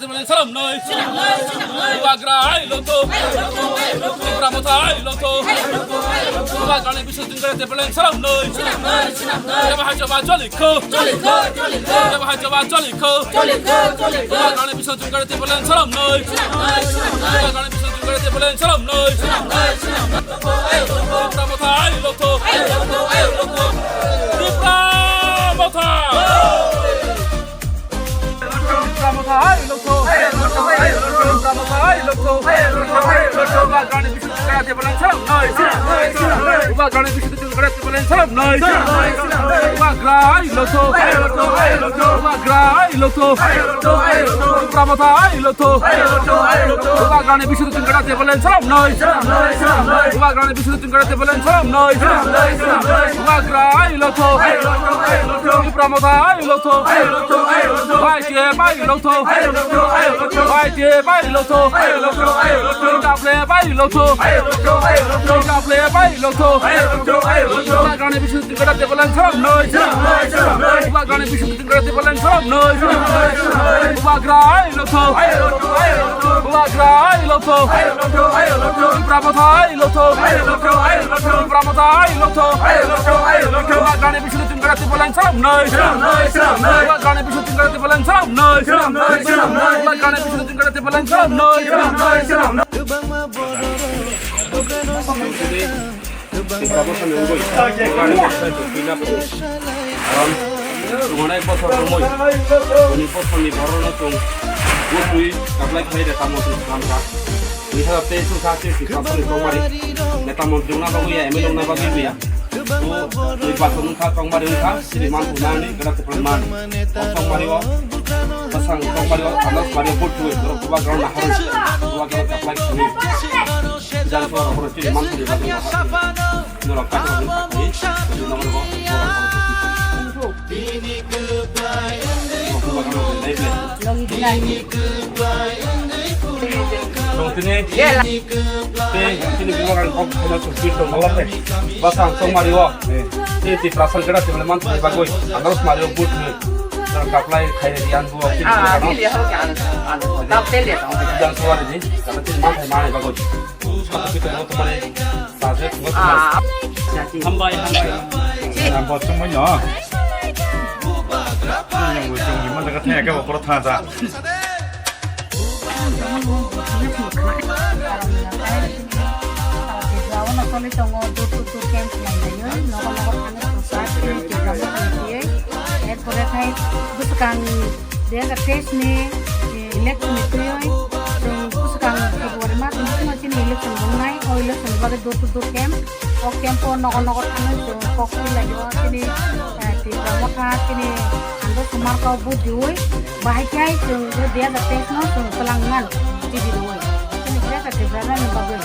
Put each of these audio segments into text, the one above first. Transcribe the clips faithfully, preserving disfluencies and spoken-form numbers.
Tepelen salam noi. Bubagra hai lotho. Tipra Motha hai lotho. Bubagrani bising tungkara tepelen salam noi. Jaba hai jaba choli kho. Jaba hai jaba choli kho. Bubagrani bising tungkara tepelen salam noi. Bubagrani bising tungkara tepelen salam noi. Tipra Motha hai lotho. Tipra Motha. Tipra Motha hai lotho. Tipra Motha hai lotho. Bubagrani bising tungkara tepelen salam noi. Bubagrani bising tungkara tepelen salam noi. Bubagra hai lotho. Bubagra hai lotho. Tipra Motha hai lotho. Bubagrani bising tungkara tepelen salam noi. Bubagrani bising tungkara tepelen salam noi. Bubagra hai lotho. Tipra Motha hai lotho. Bai te bai lotho. Bai te bai lotho. Kaple bai lotho. Kaple bai lotho. Bubagrani bising tungkara tepelen salam noi. Bubagrani bising tungkara tepelen salam noi. Bubagra hai lotho. Bubagra hai lotho. Tipra Motha hai lotho. Tipra Motha hai lotho. Bubagrani bising tungkara tepelen salam noi. Bubagrani bising tungkara tepelen salam noi. Bubagrani bising tungkara tepelen salam noi. Kwbangma bororok dogano Tipra Mothani wngwi, Tipra Mothani wngwi, karon chwng onek bochor romwi, chini bochorni borokno chwng bwtwi kaplai khlai de tamo chwng swkang kha. Tini kha tei chwng kha tei Tipra Mothani chongmari, neta montri wngna bagwi ya, M L A wngna bagwi ya. O twi bachor wngkha, chongmari wngkha, chini man hwnani, gana kwplai man. O chongmari o, bwsang chongmari o, thansa chongmari o, bwtwi, borok bubagrano naharwi, bubagrano kaplai khlai. Jang sora borok chini man thani bagwi norok kaisa bagwi thani, chini nokni bo borok borok thani. Borok bubagrano thani nai ble. Tong tini, tei tini bubagrano kok khana sukti tong malam le. Bwsang tong mari o. Tei tei prasal gada tei man thani bagwi. Anarok mari o but ni. Nang kaplai khai re yan bu. Ah, bili hau ke anu, anu. Tap tel ya tong. Jang sora ni. Kata tini man thani mani bagwi. Satu kita mau temani. Hambai, hambai. Ang bosong mo nyo. Yang bosong di mana kata ya kau kalau tanya. Erpore khai bwswkang dui hajar teis ni election ni twiwi chwng bwswkang February mas ni bisingo chini election wngnai. O election ni bagwi door to door camp. O camp o nogo nogo thangwi chwng kok twi laio chini, eh, Tipra Motha chini Ando Sumarkao vote riwi bahai khe chwng dui hajar teis no chwng twlang man chini riwi. Chini Greater Tipraland ni bagwi.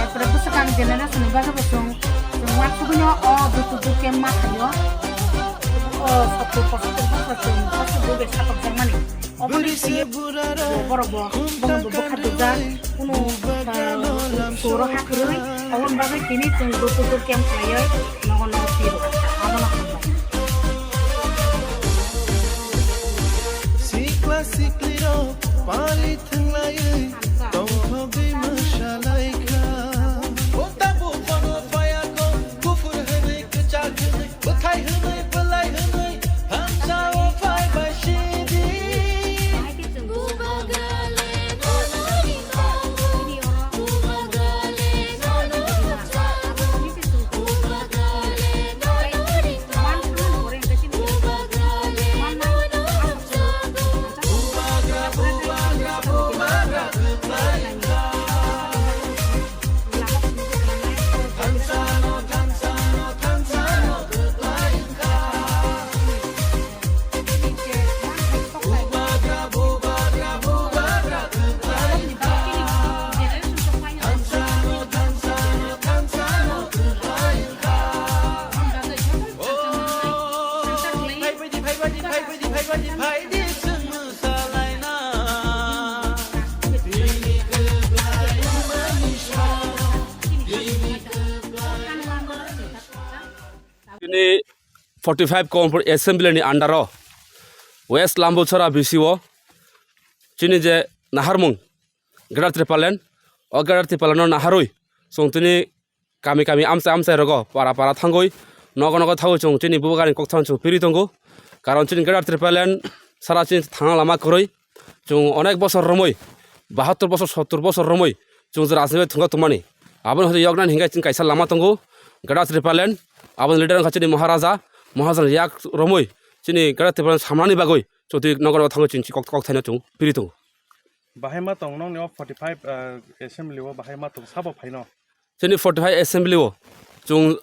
Erpore bwswkang generation ni bagwi bo chwng, chwng uansugwino o door to door camp ma khaio. O sottur pochottor bosor chwng o sottur bai satok jakmani. Oboni simi borok bo, bono bo bwkha dujak, kunu, ah, soro ha kwrwi, oboni bagwi tini chwng door to door camp khlaiwi nogo nogo phiro. Abono hambai. Sikla siklirok pali thwnglaiwi tongthogwi mwsalaikha. O tabuk bono payakho, kuphur hwnwi kwchak hwnwi. Bwthai hwnwi, bwlai hwnwi, thansa o phai bai sidi. Chini forty five Kanchanpur Assembly ni under o West Lambulchhara B C o chini je naharmung Greater Tipraland, o Greater Tipraland no naharwi chwng tini kami kami amchai amchai rogo para para thangwi nogo nogo thangwi chwng chini bubagrani kokthano chwng piri tongo. Karon chini Greater Tipraland sara chini thangna lama kwrwi, chwng onek bosor romwi, bahattor bosor, sottor bosor romwi chwng je rajniti thwngna tongmani. Aboni hoite yoknani hinkhe chini kaisa lama tongo, Greater Tipraland, aboni leader wngkha chini Maharaja, Maharaja yak romwi chini Greater Tipraland samnani bagwi chwng twi nogo nogo thangwi chini kok-, kokthaino chwng piri tongo. Bahai ma tong nokni o forty five, ah, assembly o bahai ma tong sabo phaino? Chini forty five assembly o chwng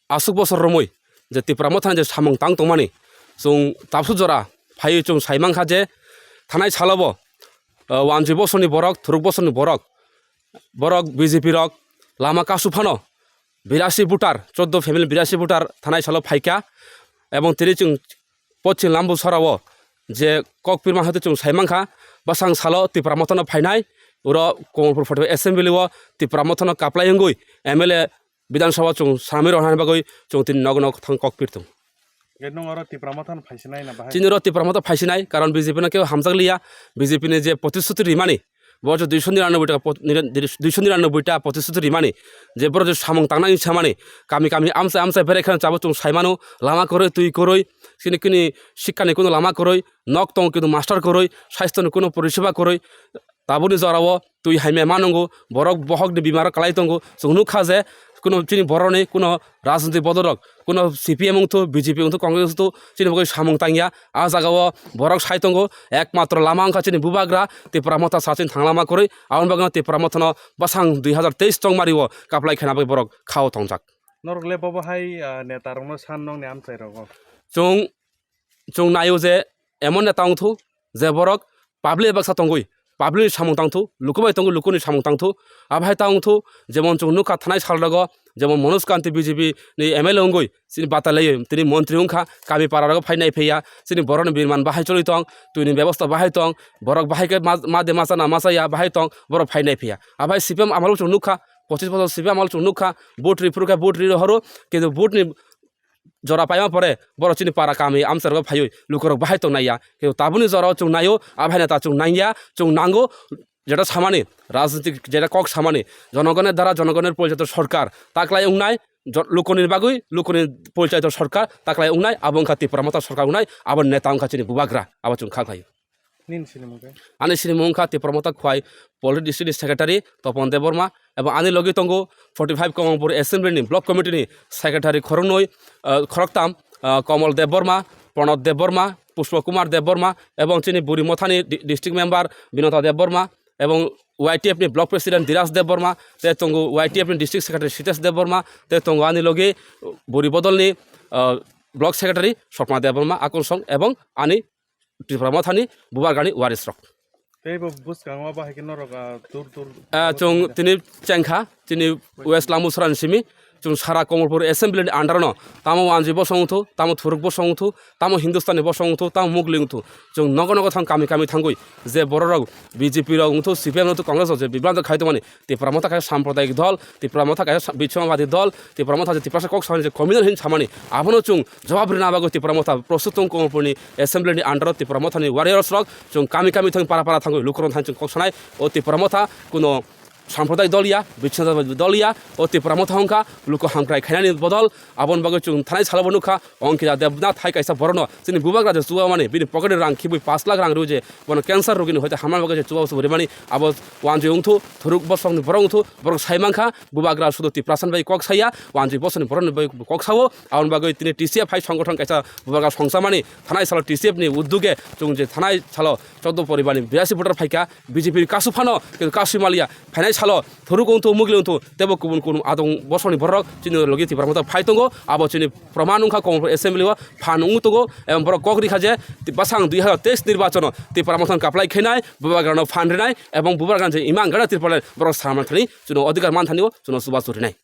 aswk bosor romwi je Tipra Mothani je samung tang tongmani, chwng tabsu jora phaiwi chwng sai mankha je thanai salobo, ah, wanjwi bosorni borok, thuruk bosorni borok, borok B J P rok lama kasu phano birasi voter, chordo family birasi voter thanai salo phaikha, ebong tini chwng Pochim Lambusarao je kok pirma hai chwng sai mankha, bwsang salo Tipra Mothano phainai, uro Komolpur forty five assembly o Tipra Mothano kaplai wngwi M L A Bidhan Sabha chwng swnamwi rwna bagwi chwng tini nogo nogo thang kok pir tongo. Hwnkhe nwng oro Tipra Mothano phaisinai na bahai? Chini oro Tipra Motha phaisinai, karon B J P no kebo hamjak liya, B J P ni je protisthuti rimani, bo je duiso niranoboi ta pot-, nira-, duiso niranoboi ta protisthuti rimani, je borok je samung tangnai hinwi samani, kami kami amchai amchai berai kheno chabo chwng sai mano, lama kwrwi, twi kwrwi, chini kini sikkani kuno lama kwrwi, nok tongo kintu master kwrwi, sasthoni kuno poriseba kwrwi, tabukni jorao twi hamya ma nwngo, borok bohokni bimaro kwlai tongo, chwng nukha je kuno chini borokni kuno rajniti bodolrok, kuno C P M wngthu, B J P wngthu, Congress wngthu, chini bagwi samung tangya. A jagao borok sai tongo, ekmatro lama wngkha chini bubagra, Tipra Motha sa chini thang lama kwrwi, aboni bagwino Tipra Mothano bwsang dui hazar teis chongmario kaplai khena bai borok khao tongjak. Norok le bobo hai, ah, neta rokno san nokni amchai rogo? Chwng, chwng naio je emon neta wngthu, je borok public baksa tongwi, public ni samung tangthu, luku bai tongwi, luku ni samung tangthu, abo hai ta wngthu, jemon chwng nukha thanai sal rogo, jemon Manoj Kanti B J P ni M L A wngwi, chini batalaiwi, tini montri wngkha, kami para rogo phai nai phiya, chini borok ni birman bahai choli tong, twi ni bebosta bahai tong, borok bahai khe ma, ma de ma chana ma chaya bahai tong, borok phai nai phiya. Abo hai C P M amalo chwng nukha, pochis bosor C P M amalo chwng nukha, vote ri phuru khe vote ri rohoro, kintu vote ni jora paima pore borok chini para kami amchai rogo phaiwi lukurok bahai tong naiya. Kintu tabukni jorao chwng naio, abo hai neta chwng nangya, chwng nango, jeta samani, rajnitik jeta kok samani, jonogoner dara jonogoner porichalito sorkar taklai wngnai, jo-, lukuni bagwi lukuni porichalito sorkar taklai wngnai, abo wngkha Tipra Motha sorkar wngnai, abo neta wngkha chini bubagra, abo chwng kha khlaio. Nini sinimung khe? Ani sinimung wngkha Tipra Motha Khwai Polri District ni Secretary Topon Debbarma, ebong ani logi tongo forty five Komolpur Assembly ni Block Committee ni Secretary khoroknwi, ah, khoroktam, ah, Komol Debbarma, Pranab Debbarma, Pushpa Kumar Debbarma, ebong chini Buri Mothani di-, District Member Binota Debbarma, ebong Y T F ni Block President Diraj Debbarma, tei tongo Y T F ni District Secretary Sitesh Debbarma, tei tongo ani logi Buri Bodolni, ah, Block Secretary Sopna Debbarma, Akon Song, ebong ani Tipra Mothani bubagrani warisrok. Tei bo bwskango bahai khe norok, ah, dur dur Ah, chwng tini chengkha, chini West Lambusarani simi, chwng sara Komolpur Assembly ni under no, tamo wanjwi bosong wngthu, tamo thuruk bosong wngthu, tamo Hindustani bosong wngthu, tamo Mugli wngthu, chwng nogo nogo thang kami kami thangwi, je bororok B J P rok wngthu, C P M wngthu, Congress rok je bibranto khai tongmani, Tipra Motha kaisa sampradayik dol, Tipra Motha kaisa sa-, bismabadi dol, Tipra Motha je Tiprasa kok samani je communal hin samani, abono chwng jawab rina bagwi Tipra Motha prostut tong Komolpurni assembly ni under o Tipra Mothani warriors rok chwng kami kami thang para para thangwi lukurok thang chwng kok sanai. O Tipra Motha kuno sampradayik dol ya, bismabadi dol ya, o Tipra Motha wngkha luku hamkrai khainani bodol, aboni bagwi chwng thanai salo bo nukha, Ongkira Debnath hai kaisa borokno chini bubagra je chuwamani, bini pocket ni rang khibwi pash lakh rang rw je, bono cancer rogini hoite hamna bagwi je chuwa chuwa rimani, abo wanjwi wngthu, thuruk bosongni borok wngthu, borok sai mankha, bubagra sudu Tiprasa bai kok saya, wanjwi bosongni borokni bai kok sao, aboni bagwi tini T C F hai songgothon kaisa bubagra songchamani, thanai salo T C F ni udduge chwng je thanai salo chordo poribarni birasi voter phaikha, B J P ni kasu phano, kintu kasu maliya, phainai salo thuruk wngthu, mugli wngthu, teibo kubun kubun adong bosongni borok chini logi Tipra Motha phai tongo, abo chini proman wngkha Komolpur assembly o phan wng tongo, ebong borok kok rikha je bwsang dui hazar teis nirbachono Tipra Mothano kaplai khainai, bubagrano phan rinai, ebong bubagrano je imang gana Tripura borok samani thani chwngno odhikar man thani o chwngno chubachu rinai.